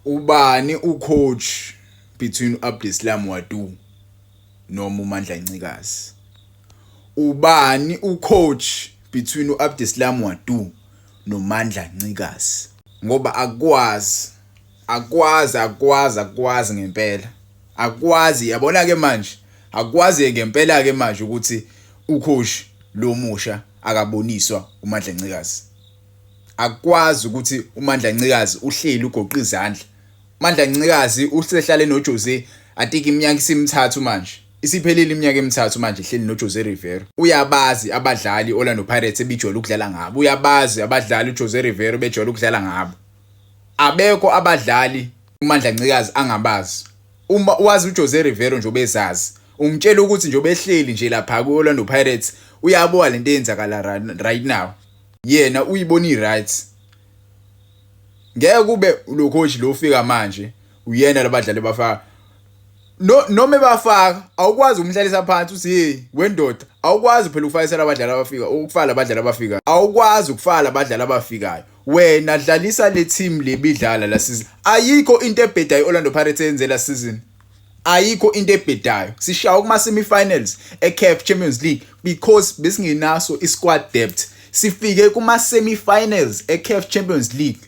Ubani ucoach between uAbdeslam Ouaddou noma uMandla Ncikazi? Ubani ucoach between uAbdeslam Ouaddou noMandla Ncikazi? Ngoba akwazi, akwazi, akwazi, akwazi ngempela. Akwazi, yabona ke manje, akwazi ngempela ke manje ukuthi ucoach lo musha akaboniswa uMandla Ncikazi. Akwazi ukuthi uMandla Ncikazi uhleli ugoqa izandla. Mandla Ncikazi usehlale noJose, I think iminyaka isimithathu manje. Isiphelile iminyaka emithathu manje ehleli noJose Rivero. Uyabazi abadlali Orlando Pirates ebijwayele ukudlala ngabo. Uyabazi abadlali uJose Rivero bejwayele ukudlala ngabo. Abekho abadlali uMandla Ncikazi angabazi. Uma wazi uJose Rivero nje ubezazi. Ungitshela ukuthi nje ubehleli nje lapha ku-Orlando Pirates uyabuka lento eyenzakala right now. Yena uyibona i-right. Ngeke kube lo coach lo ufika manje uyena labadlali bafaka no noma ebafaka awukwazi ukumhlalisa phansi uthi hey wendoda, awukwazi phela ukufakisela abadlali abafika, ukufaka abadlali abafikayo, awukwazi ukufaka abadlali abafikayo. Wena dlalisa le team lebidlala la season. Ayikho into ebhedayo Orlando Pirates eyenze la season, ayikho into ebhedayo. Sishawa kuma semi-finals e-CAF Champions League because besingenaso i-squad depth. Sifike kuma semi-finals e-CAF Champions League,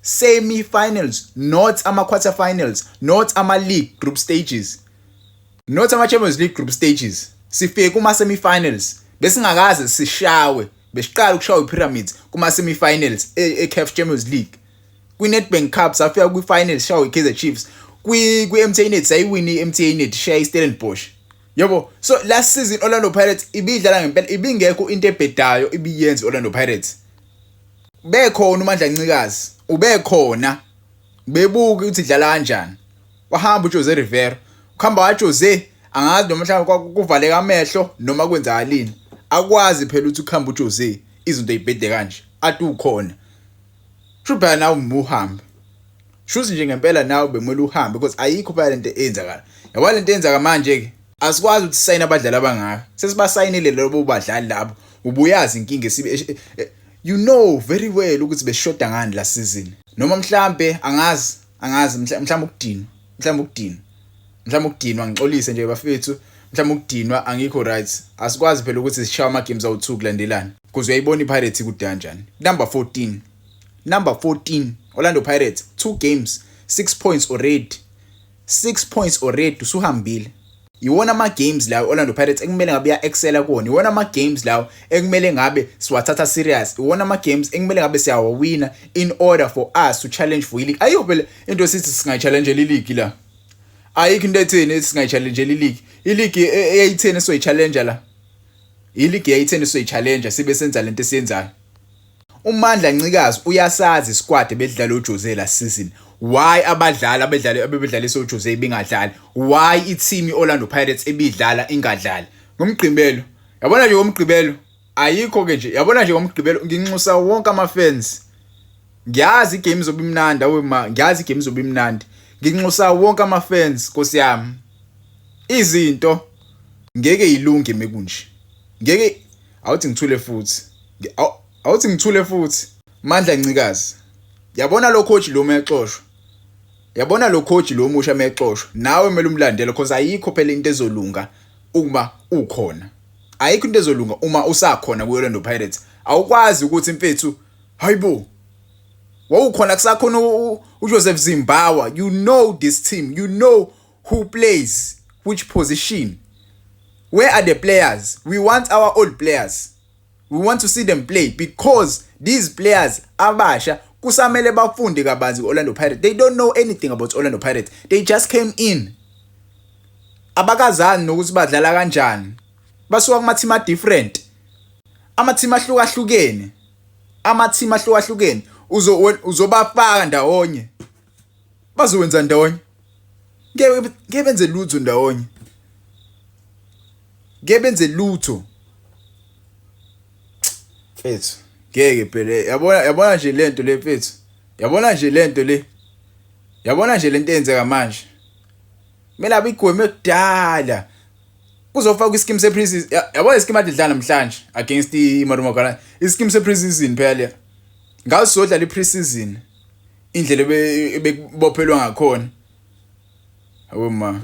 semi-finals, not ama quarter finals, not ama league group stages, not ama Champions League group stages. Sifike kuma semi-finals, besingakaze sishawe, besiqala ukushawa iPyramids kuma semi-finals e-CAF Champions League. Kwi-Nedbank Cup safika kwi-finals, shawa i-Kaizer Chiefs. Kwi-MTN 8 sayiwina i-MTN 8, shaya i-Stellenbosch, yabo. So last season Orlando Pirates ibidlala ngempela, ibingekho into ebhedayo ibiyenza Orlando Pirates. Bekhona uMandla Ncikazi, ubekhona, bebuka ukuthi idlala kanjani. Wahamba uJose Rivero, ukuhamba kwaJose angazi noma mhlawumbe kuvaleka amehlo noma kwenzakalini. Akwazi phela ukuthi ukuhamba uJose izinto ezibhede kanje ade ukhona. Sho phela nawe uhambe, shuthi nje ngempela nawe bemele uhambe, because ayikho phela lento eyenzakala. Yabona lento eyenzaka manje ke, asikwazi ukuthi sisayine abadlali abangaka. Sesibasayinile labo badlali labo, ubuyazi inkinga esibe, you know very well ukuthi beshoda ngani la season. Noma mhlambe angazi, angazi, mhlambe ukudinwa, mhlambe ukudinwa, mhlambe ukudinwa. Ngixolise nje bafethu, mhlambe ukudinwa, angikho right. Asikwazi phela ukuthi sishaye ama games awu2 kulandelana, because uyayibona iPirates kude kanjani. Number 14, number 14 Orlando Pirates, 2 games, 6 points already, 6 points already, usuhambile. Iwona ama games lawo Orlando Pirates ekumele ngabe ya excela kuwona, iwona ama games lawo ekumele ngabe siwathatha serious, iwona ama games ekumele ngabe siyawawina in order for us to challenge for i-league. Ayikho phela into esithi singayi-challenge i-league la, ayikho into etheni ethi singayi-challenge i-league. I-league eyayitheni esizoyi-challenge la? I-league yayitheni esizoyi-challenge sibe senza lento esiyenzayo? UMandla Ncikazi uyasazi isquad ebedlala uJose last season. Why abadlali abedlala abebedlalisa uJose bengadlali? Why i-team iOrlando Pirates ebidlala ingadlali ngomgqibelo? Yabona nje ngomgqibelo ayikho ke nje, yabona nje ngomgqibelo nginxusa wonke ama fans. Ngiyazi igame izobe imnandi, awe ma, ngiyazi igame izobe imnandi. Nginxusa wonke ama fans, Nkosi yami, izinto ngeke ilunge mekunje, ngeke. Awuthi ngithule futhi, awuthi ngithule futhi. Mandla Ncikazi, yabona lo coach lo mexoshwa, yabona lo coach lo musha mexoshwa, nawe kumele umlandele, because ayikho phela into ezolunga uma ukhona, ayikho into ezolunga uma usakhona ku-Orlando Pirates. Awukwazi ukuthi mfethu, hayibo, wawukhona kusakhona uJoseph Zinnbauer. You know this team, you know who plays which position. Where are the players? We want our old players, we want to see them play, because these players abasha kusamele bafunde kabanzi ku-Orlando Pirates. They don't know anything about Orlando Pirates, they just came in, abakazani nokuthi badlala kanjani. Basuka kuma-team a-different, ama-team ahlukahlukene, ama-team ahlukahlukene. Uzobafaka ndawonye, bazowenza ndawonye? Ngeke, ngeke benze lutho ndawonye, ngeke benze lutho mfethu, ngeke phela. Yabona, yabona nje lento le mfethu, yabona nje lento le, yabona nje lento eyenzeka manje, kumele abe igweme kudala. Kuzofakwa ischeme se-preseason. Yabona ischeme ade dlala namhlanje against iMarumo Gallants, ischeme se-preseason phela le. Ngabe sizodlala i-preseason. Indlela ebekubophelwa ngakhona. Awe ma.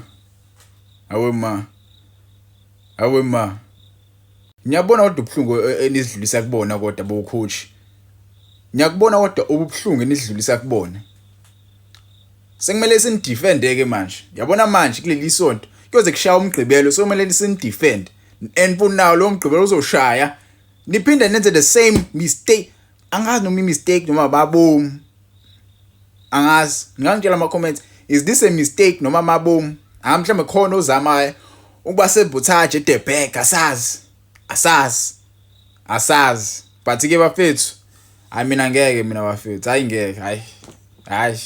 Awe ma. Awe ma. Ngiyabona kodwa ubuhlungu enizidlulisa kubona kodwa bo coach. Ngiyakubona kodwa ubuhlungu enizidlulisa kubona. Sekumele sinidefende ke manje. Yabona manje kuleli sonto kuyoze kushaya umgqibelo sokumele sinidefend. And for now lo mgqibelo uzoshaya niphinde nenze the same mistake. Angazi noma i-mistake noma babomu. Angazi. Ngingangitshela ama comments, is this a mistake noma mabomu? Ah, mhlawumbe khona ozamayo ukuba sabotage at the back, asazi. Asazi. Asazi. But ke bafethu, hayi mina ngeke mina bafethu, hayi ngeke, hayi. Hayi.